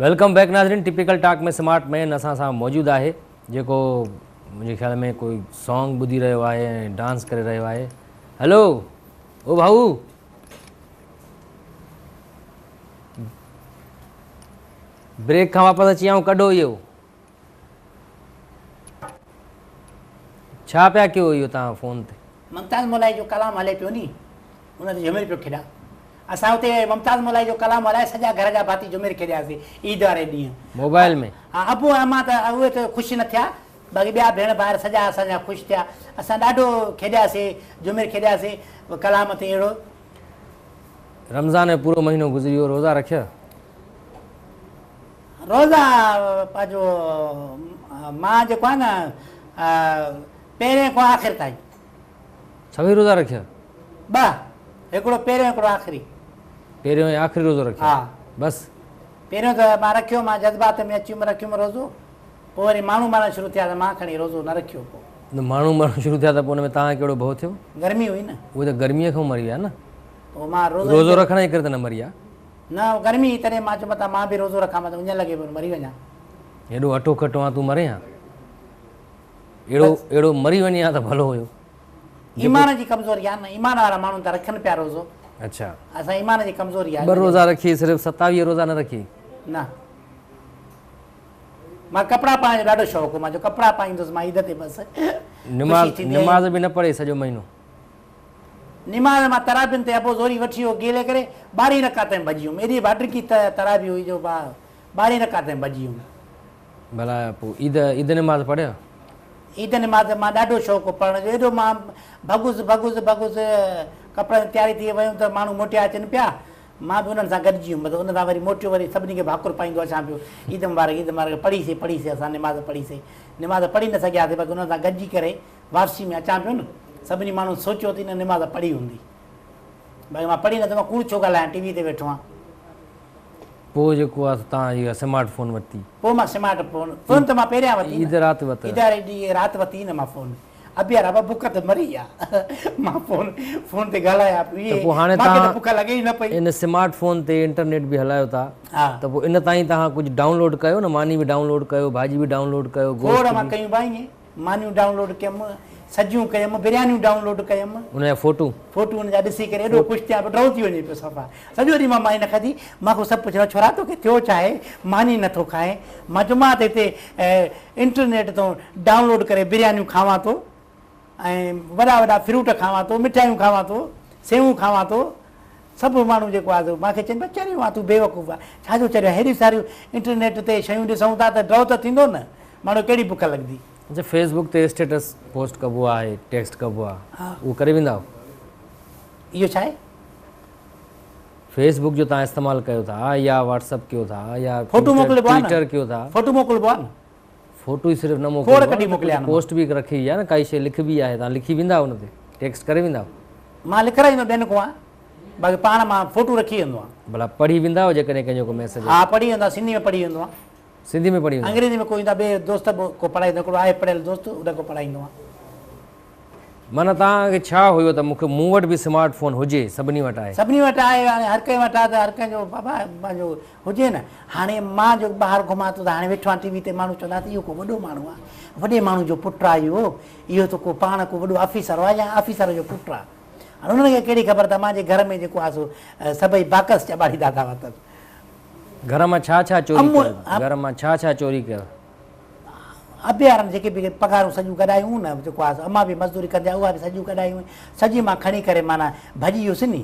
Welcome back ناظرين typical talk ۾ smart مين اسان سان موجود آهي جيڪو منهنجي خيال ۾ ڪوئي سانگ ٻڌي رهيو آهي ۽ ڊانس ڪري رهيو آهي هلو او ڀائو بريڪ کان واپس اچي آئون ڪڍو اهو ڇا پيا ڪيو اهو توهان فون تي؟ ممتاز مولائي جو ڪلام هلي پيو ني ان تي جهمر پيو کيڏان. اسان اتي ممتاز مولائي جو ڪلام هلائي سڄا گهر جا ڀاتي جهمر کيڏياسي عيد واري ڏينهن. موبائل ۾؟ ها ابو ۽ امان ته اهي ته خوش نه ٿيا باقي ٻيا ڀيڻ ڀائر سڄا اسان جا خوش ٿيا. اسان ڏاڍو کيڏياسي جهمر کيڏياسي ڪلام تي اهڙو. رمضان جو پورو مهينو گذري ويو روزا رکيا؟ روزا پنهنجو مان جيڪو آهي نه پهرين کان آخر تائين. سڀئي روزا رکيا؟ ٻه، هڪڙو پهريون هڪڙو آخري. پهريون ۽ آخري روزو رکيا؟ ها. بس. پهريون ته مان رکيو مان جذبات ۾ اچي ويم رکيم روزو پوء وري ماڻهو مرڻ شروع ٿيا ته مان کڻي روزو نه رکيو پوء. نه ماڻهو مرڻ شروع ٿيا ته پوء ان ۾ توهان کي ڪهڙو ڀؤ ٿيو؟ گرمي هئي نه. اهي ته گرميء کان مري ويا نه. پوء مان روزو روزو رکڻ جي ڪري ته نه مري ويا. نه گرمي هئي تڏهن مان چيو متان مان به روزو رکان متان اڃ لڳي پوء مري وڃان. هيڏو اٽو کٽو آن تون مرين ها. اهڙو اهڙو مري وڃين ها ته ڀلو هيو. ايمان جي ڪمزوري آ نه ايمان وارا ماڻهو ته رکن پيا روزو. اڇا. اسان ايمان جي ڪمزوري آ. ٻه روزا رکي صرف 27 روزا نه رکي. نه. مان ڪپڙا پائڻ جو ڏاڍو شوق هو مان جو ڪپڙا پائيندس مان عيد تي بس. نماز نماز به نه پڙهي سڄو مهينو. نماز مان ترابين تي ابو زوري وٺي ويو گيلي ڪري ٻارهين رڪعت ۾ ڀڄي ويم ايڏي ڀاٽرڪي ترابي هئي جو ٻارهين رڪعت ۾ ڀڄي ويم. ڀلا پوء عيد عيد نماز پڙهيا؟ عيد نماز مان ڏاڍو شوق هو پڙهڻ جو ايڏو مان ڀڳس ڀڳس ڀڳس ڪپڙن جي تياري ٿي ويم ته ماڻهو موٽيا اچن پيا مان به انهن سان گڏجي ويم مطلب ان سان وري موٽيو وري سڀني کي ڀاڪر پائيندو اچان پيو عيد مبارڪ عيد مبارڪ پڙهي سي پڙهي سي اسان نماز پڙهي سي نماز پڙهي نه سگهياسي باقي انهن سان گڏجي ڪري واپسي ۾ اچان پيو نه سڀني ماڻهن سوچيو ته هن نماز پڙهي هوندي باقي مان پڙهي نه ته مان ڪوڙ ڇو ڳالهايان ٽي وي تي ويٺو آهيان. پوء جيڪو آهي سو توهان اها سمارٽ فون ورتي. پوء مان سمارٽ فون فون ته مان پهريان ورتي عيد رات ورتي. عيد واري ڏينهن رات ورتي نه مان فون ابي يار ابا بک ته مري آ مان فون فون تي ڳالهايان پيو ته پوء هاڻي مان کي ته توهان بک لڳي ئي نه پئي. ان سمارٽ فون تي انٽرنيٽ به هلايو ٿا ته پوء ان تائين توهان ڪجهه ڊائونلوڊ ڪيو نه ماني به ڊائونلوڊ ڪيو ڀاڄي به ڊائونلوڊ ڪيو کوڙ گوشت مان به. ڪيون ڀائي مانيون ڊائونلوڊ ڪيم، سجيون ڪيم، بريانيون ڊائونلوڊ ڪيم. ان جا فوٽو؟ فوٽو ان جا ڏسي ڪري ايڏو خوش ٿيان پيو ڊرو ٿي وڃي پيو صفا. سڄو ڏينهن مان ماني نه کاڌي. مان کان سڀ پڇندا ڇورا توکي ٿيو ڇا آهي ماني نه ٿو کائين. مان چيو مان ته هتي انٽرنيٽ تون ڊائونلوڊ ڪري بريانيون کاوان ٿو ۽ وڏا وڏا فروٽ کاوان ٿو، مٺايون کاوان ٿو، سيون کاوان ٿو. سڀ ماڻهو جيڪو آهي سو مان کي چون پيا چريو آهين تون بيوقوف آهين. ڇا جو چريو آهيان هيڏيون ساريون انٽرنيٽ تي شيون ڏسون ٿا ته ڊرو ته ٿيندو نه. ماڻهو ڪهڙي بک لڳندي. اڇا فيس بڪ تي اسٽيٽس پوسٽ ڪبو آهي ٽيڪسٽ ڪبو آهي اهو ڪري ويندا آهيو؟ اهو ڇا آهي؟ فيس بڪ جو توهان استعمال ڪيو ٿا يا واٽس اپ ڪيو ٿا يا فوٽو موڪلبو آهي نه ٽوئٽر ڪيو ٿا؟ فوٽو موڪلبو آهي نه. فوٽو ئي صرف نه کوڙ موڪلبو ڪڍي آهي موڪليا آهن مان. پوسٽ به رکي آهي نه ڪائي شي لکبي آهي توهان لکي ويندا آهيو ان تي ٽيڪسٽ ڪري ويندا آهيو؟ مان لکرائيندو ٻين کان آهيان باقي پاڻ مان فوٽو رکي ويندو آهيان. ڀلا پڙهي ويندا آهيو جيڪڏهن ڪنهن جو ڪو ميسيج ها پڙهي ويندو آهيان سنڌي ۾ پڙهي ويندو آهيان. سنڌي ۾ پڙهي ويندو آهيان. انگريزي ۾ ڪو ايندو آهي ٻئي دوست به ڪو پڙهائيندو هڪڙو آهي پڙهيل دوست ان کان پڙهائيندو آهيان. معنيٰ توهان کي ڇا هيو ته مون کي مون وٽ به سمارٽ فون هجي سڀني وٽ آهي. سڀني وٽ آهي هاڻي هر ڪنهن وٽ آهي ته هر ڪنهن جو بابا پنهنجو هجي نه هاڻي مان جو ٻاهر گهمان ٿو ته هاڻي ويٺو آهيان ٽي وي تي ماڻهو چوندا ته اهو ڪو وڏو ماڻهو آهي وڏي ماڻهو جو پٽ آهي اهو اهو ته ڪو پاڻ ڪو وڏو آفيسر آهي يا آفيسر جو پٽ آهي هاڻي انهن کي ڪهڙي خبر ته مان جي گهر ۾ جيڪو آهي سو سڀئي باڪس چٻاڙيندا ٿا وتن. گهر مان ڇا ڇا چوري ڪيو؟ گهر مان ڇا ڇا چوري ڪيو؟ ابي وارن جيڪي به پگهارون سڄيون ڪڍايون نه جيڪو آهي امان به مزدوري ڪندي آهي اها به سڄيون ڪڍايون سڄي مان کڻي ڪري معنيٰ ڀڄي ويس ني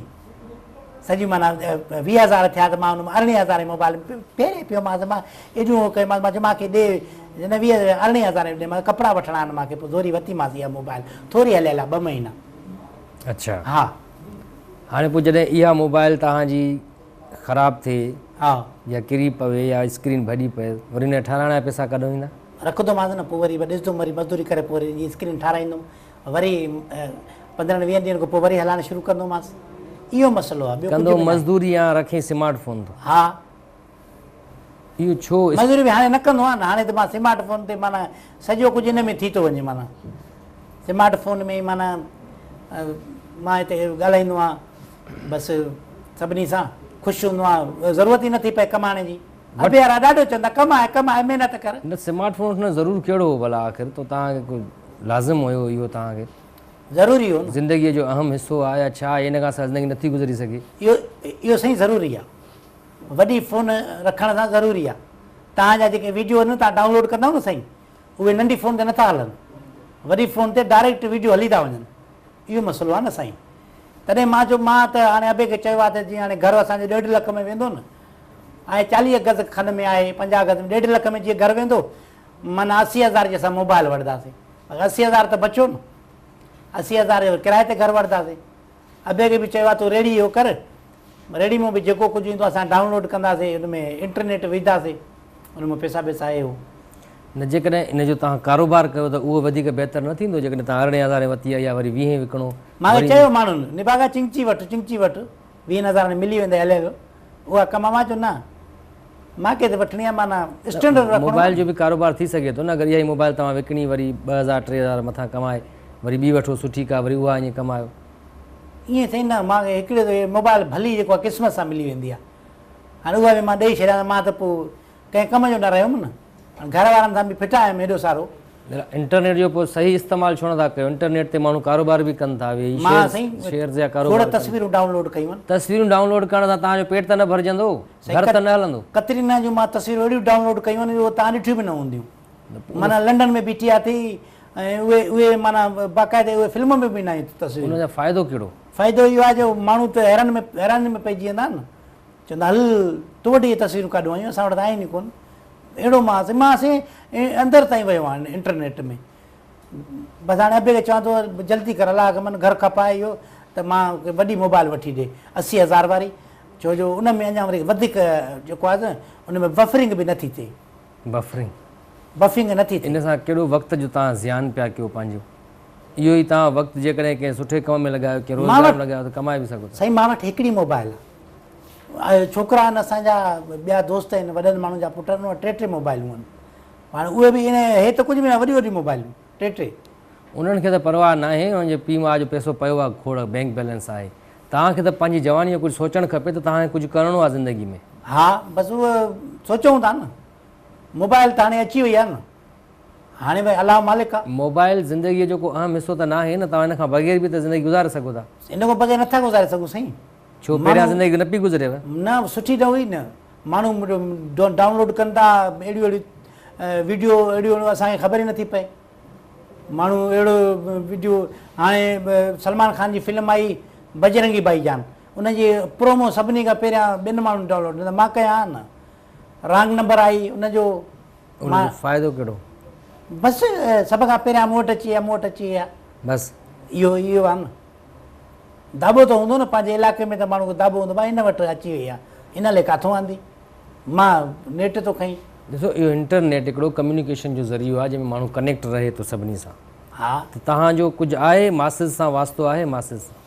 سڄي معنيٰ 20 هزار ٿيا ته مان ان مان 18 هزار موبائل پهرين پيومانس مان ايڏيون ڪيومانس مان چيو مان کي ڏي نه 20 18 هزار ڏي مان ڪپڙا وٺڻا آهن مان کي پوء زوري ورتيمانس اها موبائل ٿوري هليل آهي ٻه مهينا. اڇا ها. هاڻي پوء جڏهن اها موبائل توهان جي خراب ٿئي يا ڪري پوي يا اسڪرين ڀڄي پئي وري ان جا ٺهرائڻ جا پئسا ڪڏهن ايندا؟ رکندومانس نه پوء وري ڏسندم وري مزدوري ڪري پوء وري اسڪرين ٺهرائيندم وري 15 20 ڏينهن کان پوء وري هلائڻ شروع ڪندومانس اهو مسئلو آهي ٻيو ڪندو ڪجهه به ناهي. مزدوري يا رکين سمارٽ فون ٿو. ها. اهو ڇو؟ مزدوري به هاڻي نه ڪندو آهيان نه هاڻي ته مان سمارٽ فون تي معنيٰ سڄو ڪجهه ان ۾ ٿي ٿو وڃي معنيٰ سمارٽ فون ۾ ئي معنيٰ مان هتي ڳالهائيندو آهيان. بس سڀني سان خوش هوندو آهيان ضرورت ئي نٿي پئي ڪمائڻ جي. ابي وارا ڏاڍو چوندا ڪماء ڪماء محنت ڪر. نه سمارٽ فون وٺڻ ضرور ڪهڙو هو ڀلا آخر تو توهان کي ڪو لازم هيو اهو توهان کي. ضروري هو نه. زندگيء جو اهم حصو آهي يا ڇا ان کان سواء زندگي نٿي گذري سگهي. اهو اهو سائين ضروري آهي وڏي فون رکڻ سان ضروري آهي توهان جا جيڪي ويڊيو آهن توهان ڊائونلوڊ ڪندؤ نه سائين اهي ننڍي فون تي نٿا هلن وڏي فون تي ڊائريڪٽ ويڊيو هلي ٿا وڃن اهو مسئلو آهي نه سائين تڏهن مان چيو مان ته هاڻي ابي کي چيو آهي ته جيئن هاڻي گهر اسان جو ڏيڍ لک ۾ ويندو نه ۽ 40 گز کن ۾ آهي 50 گز ۾ ڏيڍ لک ۾ جيئن گهر ويندو معنيٰ 80 هزار جي اسان موبائل وٺنداسين 80 هزار ته بچو نه 80 هزار جو ڪرائي تي گهر وٺنداسين ابي کي به چيو آهي تون ريڙهي اهو ڪر ريڙهي مان به جيڪو ڪجهه ايندو اسان ڊائونلوڊ ڪنداسين ان ۾ انٽرنيٽ وجهنداسين ان مان پئسا ٻئسا اهي هو. نه جيڪڏهن ان جو توهان ڪاروبار ڪيو ته اهو وڌيڪ بهتر نه ٿيندو جيڪڏهن توهان 18 هزارين ورتي آهي يا وري ويهين وڪڻو مان کي چيو ماڻهن نڀاڳا چنگچي وٺ چنگچي وٺ ويهن هزارن ۾ ملي ويندئي هلي هليو اها ڪم مان چيو نه مان کي ته وٺڻي آهي معنيٰ اسٽينڊرڊ رکڻو موبائل جو به ڪاروبار ٿي سگهي ٿو نه اگر اها ئي موبائل توهان وڪڻي وري 2000 3000 مٿان ڪمائي وري ٻي وٺو سٺي ڪا وري اها ائين ڪمايو. ائين سائين نه مان کي هڪڙي ته موبائل ڀلي جيڪو آهي قسمت سان ملي ويندي آهي هاڻي اها به مان ڏئي ڇڏيان ته مان ته پوء ڪنهن ڪم جو نه رهيم نه هاڻي گهر وارن سان به ڦٽا آيم هيڏو سارو. انٽرنيٽ جو پوء صحيح استعمال ڇو نٿا ڪيو انٽرنيٽ تي ماڻهو ڪاروبار به ڪن ٿا ويهي مان سائين شيئرز جا ڪاروبار کوڙ ڪن ٿا. تصويرون ڊائونلوڊ ڪيون آهن. تصويرون ڊائونلوڊ ڪرڻ سان توهان جو پيٽ ته نه ڀرجندو سائين گهر ته نه هلندو. ڪترينا جون مان تصويرون اهڙيون ڊائونلوڊ ڪيون آهن جو توهان ڏٺيون به نه هونديون معنيٰ لنڊن ۾ بيٺي آ ٿي ۽ اهي اهي معنيٰ باقاعده اهي فلم ۾ به نه آيون تصويرون. ان جو فائدو ڪهڙو؟ فائدو اهو آهي جو ماڻهو ته حيران ۾ حيراني ۾ پئجي ويندا نه چوندا هل تو وٽ اهي تصويرون ڪاڏهون آيون اسان وٽ ته آهن ئي ڪونه اهڙو مان سائين مان سائين اندر تائين ويو آهيان انٽرنيٽ ۾ بس هاڻي ابي کي چوان ٿو جلدي ڪر الله کي من گهر کپائي اهو ته مان وڏي موبائل وٺي ڏي 80 هزار واري ڇو جو ان ۾ اڃا وري وڌيڪ جيڪو آهي نه ان ۾ بفرنگ به نٿي ٿئي. بفرنگ. بفنگ نٿي ٿئي. ان سان ڪيڏو وقت جو توهان زيان پيا ڪيو پنهنجو. اهو ئي توهان وقت جيڪڏهن ڪنهن سٺي ڪم ۾ لڳايو ڪنهن روزگار ۾ لڳايو ته ڪمائي به سگهو ٿا. سائين مان وٽ هڪڙي موبائل آهي. ڇوڪرا آهن اسان جا ٻيا دوست آهن وڏن ماڻهن جا پٽ آهن ٽي ٽي موبائلون آهن. هاڻي اهي به ان هي ته ڪجهه به نه وڏيون وڏيون موبائلون ٽي ٽي. انهن کي ته پرواهه ناهي انهن جي پيء ماء جو پئسو پيو آهي کوڙ بينڪ بيلنس آهي. توهان کي ته پنهنجي جوانيء جو ڪجهه سوچڻ کپي ته توهان کي ڪجهه ڪرڻو آهي زندگي ۾. ها بس اهو سوچون ٿا نه. موبائل ته هاڻي اچي وئي آهي نه. هاڻي ڀئي الله مالڪ آ. موبائل زندگيء جو ڪو اهم حصو ته ناهي نه توهان ان کان بغير به ته زندگي گذاري سگهو ٿا. ان کان بغير نٿا گذاري سگهون سائين. ڇو پهريان زندگي نه پئي گذريو؟ نه سٺي نه هئي نه. ماڻهو ڊائونلوڊ ڪن ٿا اهڙيون اهڙيون ويڊيو اهڙيون اهڙيون اسان کي خبر ئي نٿي پئي. ماڻهو اهڙو وڊيو هاڻي سلمان خان جي فلم آئي بجرنگي ڀائي جان ان جي پرومو سڀني کان پهريان ٻين ماڻهن ڊائونلوڊ نه ته مان ڪيان ها نه رانگ نمبر آئي ان جو ان جو فائدو ڪهڙو؟ بس سڀ کان پهريان مون وٽ اچي ويا مون وٽ اچي ويا بس اهو اهو آهي نه داٻو ته هوندو نه پنهنجي علائقي ۾ ته ماڻهو کي داٻو هوندو ڀائي هن وٽ اچي وئي آهي ان الائي ڪاٿون آندي مان نيٽ ٿو کئين. ڏسو اهو انٽرنيٽ هڪڙو ڪميونيڪيشن جو ذريعو آهي جنهن ۾ ماڻهو ڪنيڪٽ رهي ٿو سڀني سان. ها. ته توهان جو ڪجهه آهي ماسز سان واسطو آهي ماسز سان.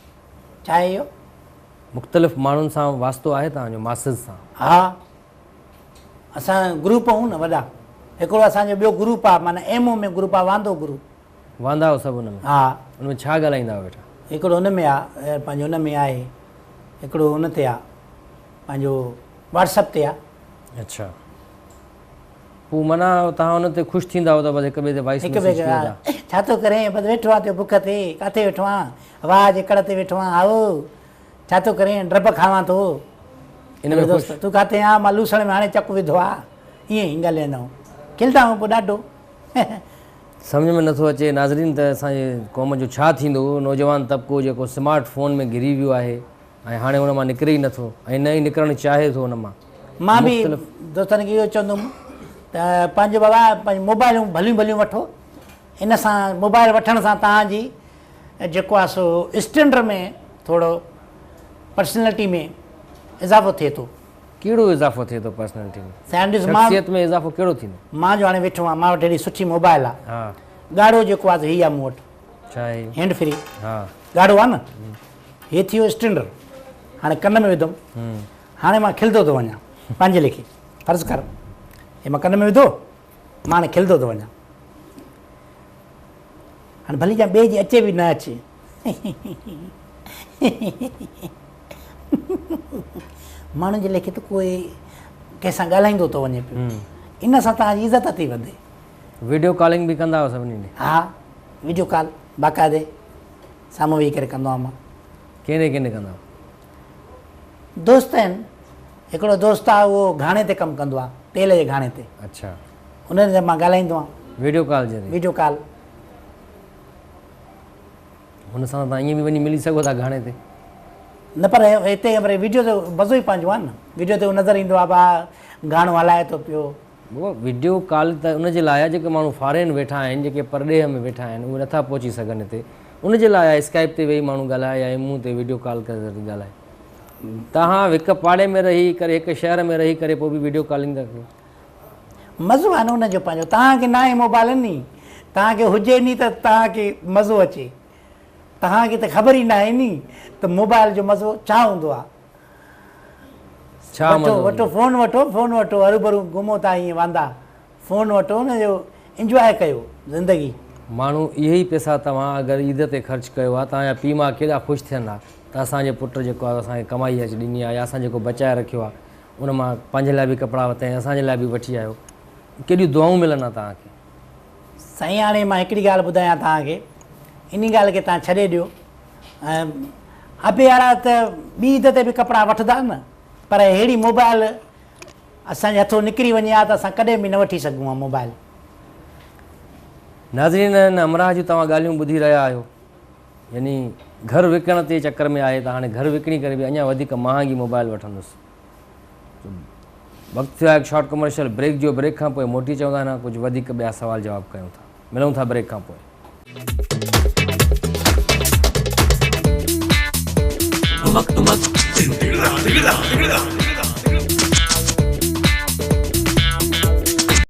ڇا آهي اهو؟ مختلف ماڻهن سان واسطو آهي توهان جو ماسز سان. ها اسان گروپ آهون نه وڏا هڪڙو اسان جو ٻيو گروپ آهي معنيٰ ايم او ۾ گروپ آهي واندو گروپ. واندا آهيو سڀ ان ۾؟ ها. ان ۾ ڇا ڳالهائيندا آهيو ويٺا؟ هڪڙو ان ۾ آ پنهنجو ان ۾ آهي هڪڙو ان تي آ پنهنجو واٽس اپ تي آ. اڇا پوء معنيٰ توهان ان تي خوش ٿيندا آهيو ته بس هڪ ٻئي تي وائس ميسيج ڪيو ٿا. ڇا ٿو ڪرين بس ويٺو آهيان بک تي ڪاٿي ويٺو آهيان واهه جي ڪڙ تي ويٺو آهيان هائو ڇا ٿو ڪرين ڊرب کاوان ٿو ان ۾ خوش تون ڪاٿي آهين مان لوسڻ ۾ هاڻي چڪ وڌو آ ائين ئي ڳالهائيندا آهيون کلندا آهيون پوء ڏاڍو. سمجهه ۾ نٿو اچي ناظرين ته اسان جي قوم جو ڇا ٿيندو نوجوان طبقو جيڪو سمارٽ فون ۾ گهري ويو آهي ۽ هاڻي ان مان نڪري ئي نٿو ۽ نه ئي نڪرڻ چاهي ٿو ان مان. مان به دوستن کي اهو چوندم ته پنهنجو بابا پنهنجون موبائلون ڀليون ڀليون وٺو ان سان موبائل وٺڻ سان توهان جي جيڪو آهي سو اسٽينڊر ۾ ٿورو پرسنالٽي ۾ اضافو ٿئي ٿو. ڪهڙو اضافو ٿئي ٿو پرسنالٽي ۾؟ سائين ڏس مان شخصيت ۾ اضافو ڪهڙو ٿيندو؟ مان جو هاڻي ويٺو آهيان مان وٽ ههڙي سٺي موبائل آهي. ها. ڳاڙهو جيڪو آهي سو هي آهي مون وٽ. ڇا آهي اهو؟ Hand free. ها. ڳاڙهو آهي نه. هي ٿي ويو اسٽينڊر. هاڻي ڪن ۾ وڌم. هاڻي مان کلندو ٿو وڃان پنهنجي ليکي. فرض ڪر هي مان ڪن ۾ وڌو مان هاڻي کلندو ٿو وڃان. هاڻي ڀلي جا ٻئي جي اچي به نه اچي. ماڻهن جي ليکي ته ڪوئي ڪنهن سان ڳالهائيندو ٿو وڃي پيو. ان سان توهان جي عزت ٿي وڌي. وڊيو ڪالنگ به ڪندا آهيو سڀني ڏي؟ ها وڊيو ڪال باقاعدي سامهون ويهي ڪري ڪندو آهيان مان. ڪنهن ڏي ڪنهن ڏي ڪندا آهيو؟ دوست آهن. هڪڙو دوست آهي اهو گهاڻي تي ڪم ڪندو آهي تيل جي گهاڻي تي. اڇا. انهن سان مان ڳالهائيندو آهيان. وڊيو ڪال ذريعي؟ Video call. هن سان ته توهان ائين به وڃي ملي سگهو ٿا گهاڻي تي. نه پر هتي وري وڊيو جو مزو ئي پنهنجو آهي نه. وڊيو تي هو نظر ايندو آهي ڀاء گهاڻو هلائي ٿو پيو. بابا وڊيو ڪال ته ان جي لاء آهي جيڪي ماڻهو فارين ويٺا آهن جيڪي پرڏيهه ۾ ويٺا آهن اهي نٿا پهچي سگهن هتي ان جي لاء آهي اسڪائپ تي ويهي ماڻهو ڳالهائي يا ايمو تي وڊيو ڪال ڪري ڳالهائي. توهان هڪ پاڙي ۾ رهي ڪري هڪ شهر ۾ رهي ڪري پوء به وڊيو ڪالنگ ٿا ڪيو. مزو آهي نه ان جو پنهنجو. توهان کي ناهي موبائل ني توهان کي هجي ني ته توهان کي مزو اچي. توهان کي ته خبر ئي ناهي ني ته موبائل جو مزو ڇا هوندو آهي. ڇا مزو وٺو وٺو فون وٺو فون وٺو هروڀرو گهمو ٿا ائين واندا فون وٺو ان جو انجواء ڪيو زندگي. ماڻهو اهي ئي پئسا توهان اگر عيد تي خرچ ڪيو ها توهان جا پيء ماء ڪيڏا خوش ٿين ها ته اسان جي پٽ جيڪو آهي اسان کي ڪمائي اچي ڏني آهي يا اسان جيڪو بچائي رکيو آهي ان مان پنهنجي لاء به ڪپڙا ورتائين اسان جي لاء به وٺي آيو ڪيڏيون دعائون ملن ها توهان کي. سائين هاڻي مان هڪڙي ڳالهه ٻڌايان توهان کي انهي ڳالهه کي توهان ڇڏي ڏيو ابي يارا ته ٻي عيد تي به ڪپڙا وٺندا نه پر ههڙي موبائل اسان جي هٿو نڪري وڃي ها ته اسان ڪڏهن به نه وٺي سگهون ها موبائل. ناظرين هن همراهه جون توهان ڳالهيون ٻڌي رهيا آهيو يعني گهر وڪڻڻ تي چڪر ۾ آهي ته هاڻي گهر وڪڻي ڪري به اڃا وڌيڪ مهانگي موبائل وٺندس. وقت ٿيو آهي هڪ شارٽ ڪمرشل بريڪ جو بريڪ کان پوء موٽي اچون ٿا هن کان ڪجهه وڌيڪ ٻيا سوال جواب ڪيون ٿا ملون ٿا بريڪ کان پوء.